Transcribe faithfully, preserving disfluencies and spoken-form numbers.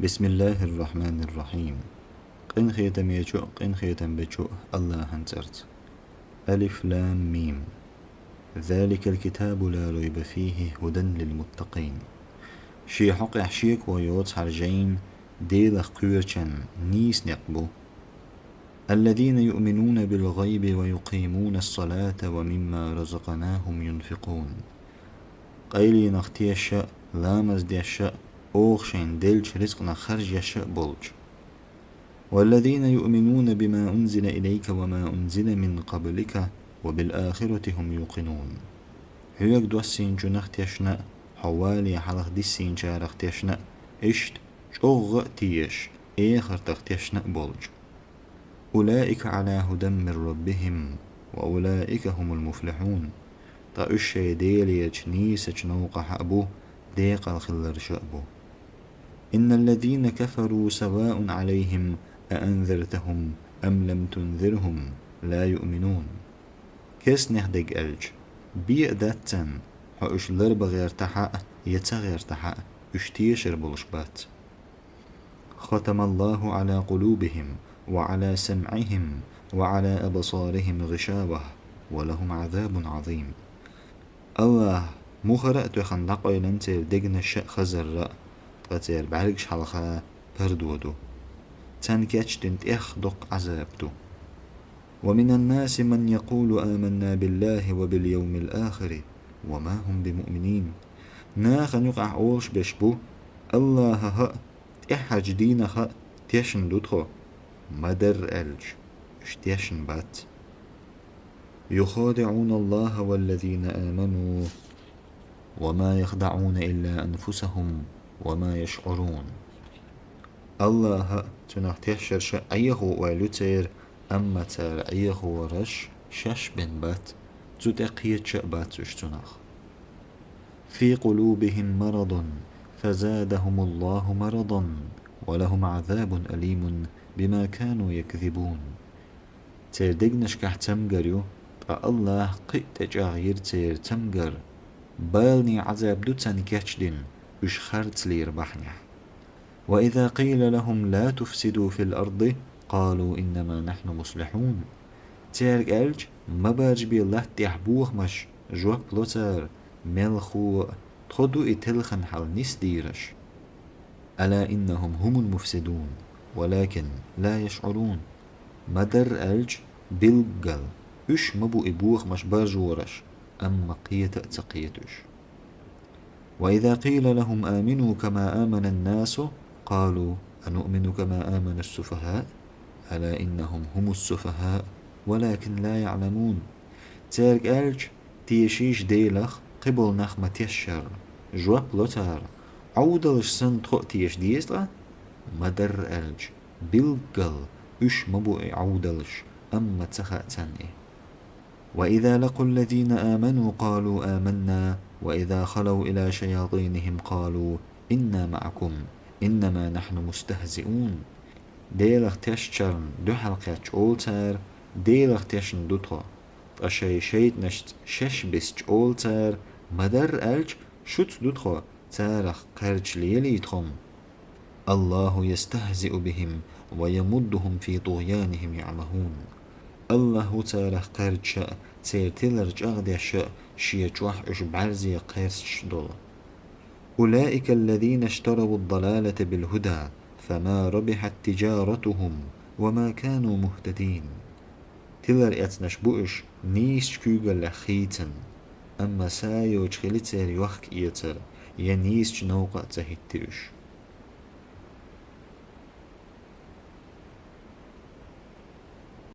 بسم الله الرحمن الرحيم. Къинхетамечо, къинхетам бечо Аллахьан цӀарца. ألف لام ميم. ذلك الكتاب لا ريب فيه هدى للمتقين. Шен хьокъехь шеко йоцу хӀара жайна Делах кхоьручун нийса некъ бу. الذين يؤمنون بالغيب ويقيمون الصلاة ومما رزقناهم ينفقون. Къайленах тешаш а, ламаз деш а, оха шайна деллачу рицкъанах харжеш а болчу. والذين يؤمنون بما أنزل إليك وما أنزل من قبلك وبالآخرة هم يوقنون. Хьоьга доссийначунах тешна а, хьо вале хьалха диссийначарах тешна а, иштта чӀогӀа а тешаш, эхартах тешна а болчу. أولئك على هدى من ربهم وأولئك هم المفلحون. Ткъа уьш шайн Делерчу нийсачу новкъахь а бу, декъал хилларш а бу. إن الذين كفروا سواء عليهم أأنذرتهم أم لم تنذرهم لا يؤمنون. Кеснех дерг аьлча, бен а дац царна, хьо уьш ларбан гӀертахь а, я ца гӀертахь а, уьш тешар болуш бац. ختم الله على قلوبهم وعلى سمعهم وعلى أبصارهم غشاوة ولهم عذاب عظيم. Аллахьа мухӀар а тоьхна дӀакъевлина церан дегнаш а, хазар а, ткъа церан бӀаьргаш хьалха пардо ду. Царна кечдина тӀех доккха Ӏазаб ду. ومن الناس من يقول آمنا بالله وباليوم الآخر وما هم بمؤمنين. Нахана юкъахь олуш берш бу: Аллахьах а, тӀаьххьарчу дийнах а тешна ду тхо. Ма-дарра аьлча, уьш тешна бац. يخادعون الله والذين آمنوا وما يخدعون إلا أنفسهم وما يشعرون. Аллахьах а, цунах тешнарш а Ӏехо ойла ю церан, амма цара Ӏехораш шаьш бен бац, цу тӀе кхеташ а бац уьш цунах. في قلوبهم مرض فزادهم الله مرضا ولهم عذاب أليم بما كانوا يكذبون. Церан дегнашкахь цамгар ю, ткъа Аллахьа кхин а тӀечӀагӀйира церан цамгар. Баланийн Ӏазаб ду царна кечдина, уьш харцлера бахьанехь. وإذا قيل لهم لا تفسدوا في الأرض قالوا إنما نحن مصلحون. Цаьрга аьлча, ма баржабе латта тӀехь бохамаш, жоп ло цара, мелхо а, тхо ду и телхина хьал нисдийраш. ألا إنهم هم المفسدون ولكن لا يشعرون. Ма-дарра аьлча, билггал, уьш ма бу и бохамаш баржораш, амма кхета а ца кхета уьш. وإذا قيل لهم آمنوا كما آمن الناس قالوا أنؤمن كما آمن السفهاء ألا إنهم هم السفهاء ولكن لا يعلمون. Цаьрга аьлча, тешийша Делах, кхиболу нах ма-тешшара, жоп ло цара, Ӏовдалш санна тхо а теша деза ткъа? Ма-дарра аьлча, билггал, уьш ма бу и Ӏовдалш, амма ца хаьа царна и. وإذا لقوا الذين آمنوا قالوا آمنا وإذا خلوا إلى شياطينهم قالوا إنا معكم إنما نحن مستهزئون. Делах тешначарна дуьхьал кхетча олу цара: Делах тешна ду тхо. Ткъа шайн шайтӀанашца шаьш бисча олу цара: Ма-дарра аьлча, шуьца ду тхо, царах кхерча лелий тхо-м. الله يستهزئ بهم ويمدهم في طغيانهم يعمهون. Аллахь ву царах кхерчаш а, церан тилар чӀагӀдеш а, шен чохь уьш бӀаьрзе кхерсташ долу. أولئك الذين اشتروا الضلالة بالهدى فما ربحت تجارتهم وما كانوا مهتدين. Тилар эцнарш бу уьш нийсачу куьйгаллех хийцина, амма са йоцуш хили церан йохка-эцар, я нийсачу новкъа а ца хӀитти уьш.